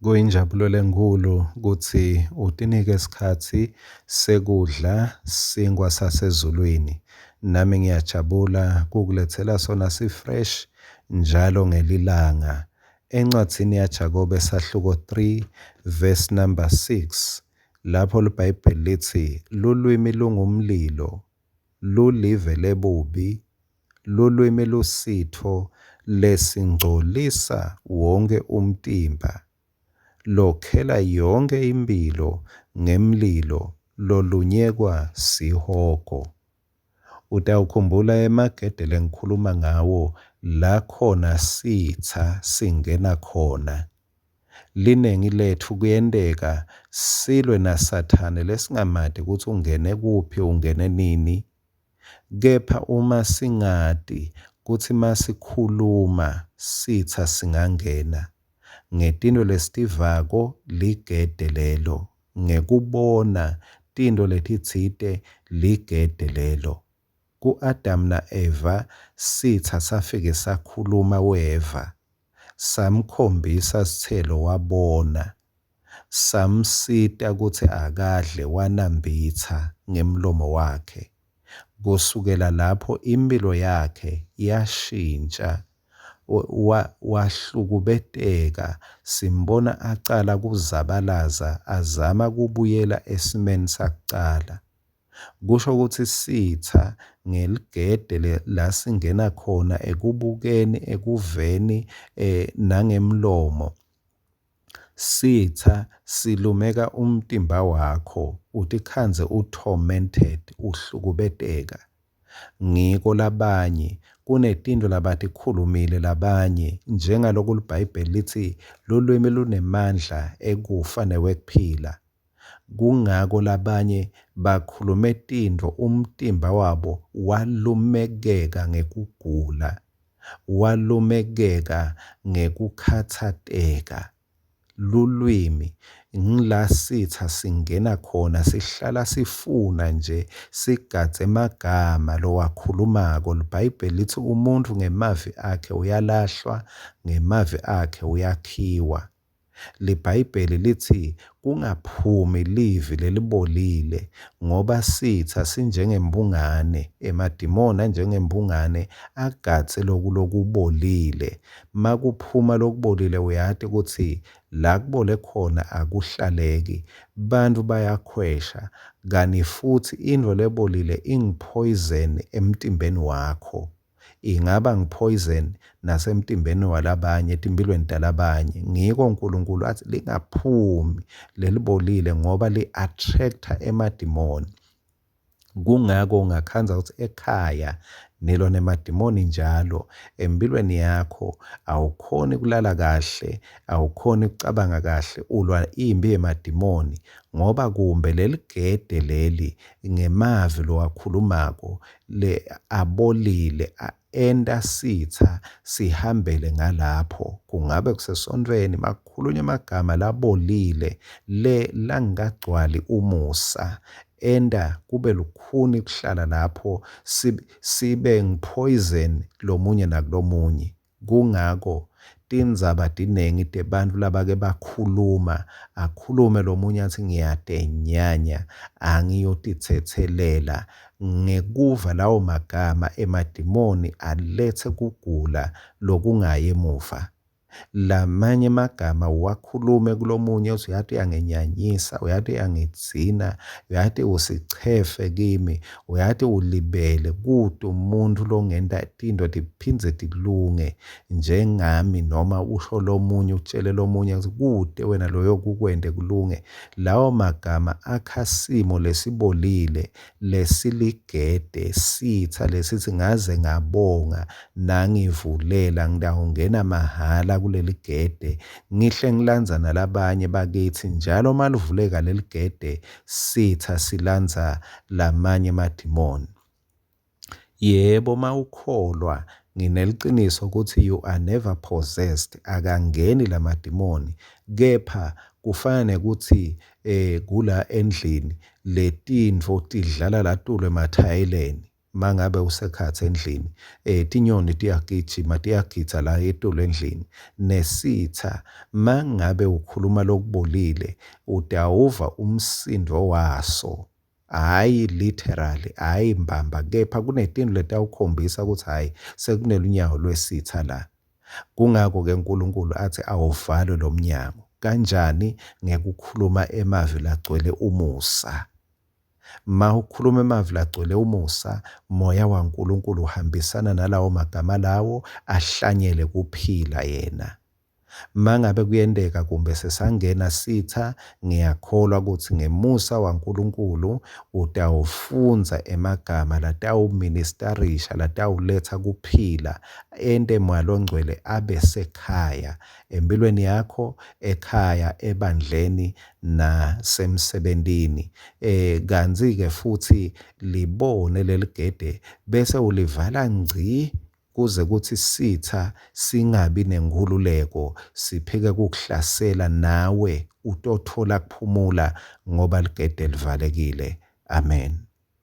Kuyinjabulo lenkhulu kutsi utinike sikhatsi sekudla sinkhwa sasezulwini. Nami ngiyajabula kukuletsela sona si-fresh njalo ngelilanga. Encwadzini yaJakobe sahluko 3 verse number 6 lapho liBhayibheli litsi lulwimi lungumlilo, lulive lebubi, lulwimi lusitfo lesingcolisa wonkhe umtimba, lokhela yonkhe imphilo ngemlilo lolunyekwa sihogo. Utawukhumbula emagede lengikhuluma ngawo la khona sitsa singena khona. Linengi letfu kuyenteka silwe naSathane lesingamati kutsi ungene kuphi, ungene nini. Kepha uma singati kutsi masikhuluma sitsa singangena ngetintfo lesitivako ligede lelo, ngekubona tintfo letitsite ligede lelo. Ku-Adamu na-Eva sitsa safike sakhuluma weva, samkhombisa sitselo wabona, samsita kutsi akadle wanambitsa ngemlomo wakhe. Kusukela lapho imphilo yakhe yashintja wahlukubeteka simbona acala kuzabalaza azama kubuyela esimeni sakucala. Kusho kutsi sitsa ngeligede la singena khona ekubukeni, ekuveni nangemlomo. Sitsa silumeka umtimba wakho utikhandze u-tormented, uhlukubeteka. Ngiko labanye kunetintfo labatikhulumile labanye njengaloku liBhayibheli litsi lulwimi lunemandla ekufa newekuphila. Kungako labanye bakhulume tintfo umtimba wabo walumekeka ngekugula, walumekeka ngekukhatsateka. Lulwimi ngila sitsa singena khona sihlala sifuna nje sigadze emagama lowakhulumako. LiBhayibheli litsi umuntfu ngemavi akhe uyalahlwa, ngemavi akhe uyakhiwa. LiBhayibheli litsi kungaphumi livi lelibolile ngoba sitsa sinjengembungane, emadimoni anjengembungane agadze loku lokubolile. Makuphuma lokubolile uyati kutsi la kubole khona akuhlaleki, bantfu bayakhwesha kani futsi intfo lebolile ingiphoyizeni emtimbeni wakho. Ingaba ngiphoyizeni nasemtimbeni walabanye, etimphilweni talabanye. Ngiko Nkulunkulu atsi lingaphumi lelibolile ngoba li-attract-a emadimoni. Kungako ungakhandza kutsi ekhaya nilwa nemadimoni njalo, emphilweni yakho awukhoni kulala kahle, awukhoni kucabanga kahle, ulwa imphi yemadimoni ngoba kumbe leligede leli ngemavi lowakhulumako le abolile enta sitsa sihambele ngalapho. Kungabe kusesontfweni makukhulunywa emagama labolile le langakagcwali umusa enta kube lukhuni kuhlala lapho sibe ngiphoyizeni lomunye nakulomunye. Kungako tindzaba tinengi tebantfu labake bakhuluma, akhulume lomunye atsi ngiyatenyanya angiyotitsetselela. Ngekuva lawo magama emadimoni aletse kugula lokungayi emuva. Lamanye emagama uwakhulume kulomunye uthi uyati uyangenyanyisa, uyati uyangidzina, uyati usichefe kimi, uyati ulibele. Kute umuntfu longenta tintfo tiphindze tilunge njengami noma usho lomunye utshele lomunye kutsi kute wena loyo kukwente kulunge. Lawo magama akha simo lesibolile lesiligede sitsa lesitsi ngaze ngabonga nangivulela ngitawungena mahhala kuleligede ngihle ngilandza nalabanye bakithi njalo malivuleka leligede sitsa silandza lamanye emadimoni. Yebo, mawukholwa ngineliciniso ukuthi you are never possessed, akangeni lamadimoni kepha kufana nekuthi kula endlini letintfo tidlala latulu emathayeleni. Mangabe usekhatsi endlini, tinyoni tiyagijima tiyagidza la etulu endlini. Nesitha mangabe ukhuluma lokubolile utawuva umsindvo waso. Hhayi literally, hhayi mbamba, kepha kunetintfo letawukhombisa kutsi hhayi sekunelunyawo lwesitha la. Kungako-ke uNkulunkulu atsi awuvalwe lo mnyango. Kanjani? Ngekukhuluma emavi lagcwele umusa. Ma ukhuluma emavi lagcwele umusa, moya waNkulunkulu uhambisana nalawo magama lawo ahlanyele kuphila yena. Mangabe kuyenteka kumbe sesangena sitha, ngiyakholwa kutsi ngemusa waNkulunkulu utawufundza emagama latawuministarisha, latawuletsa kuphila, ente Moya Longcwele abe sekhaya empilweni yakho, ekhaya, ebandleni nasemsebentini. Kantsi-ke futhi libone leligede bese ulivala ngci kuze kutsi sitha singabi nenkhululeko siphike kukuhlasela nawe utothola kuphumula ngoba ligede livalekile. Amen.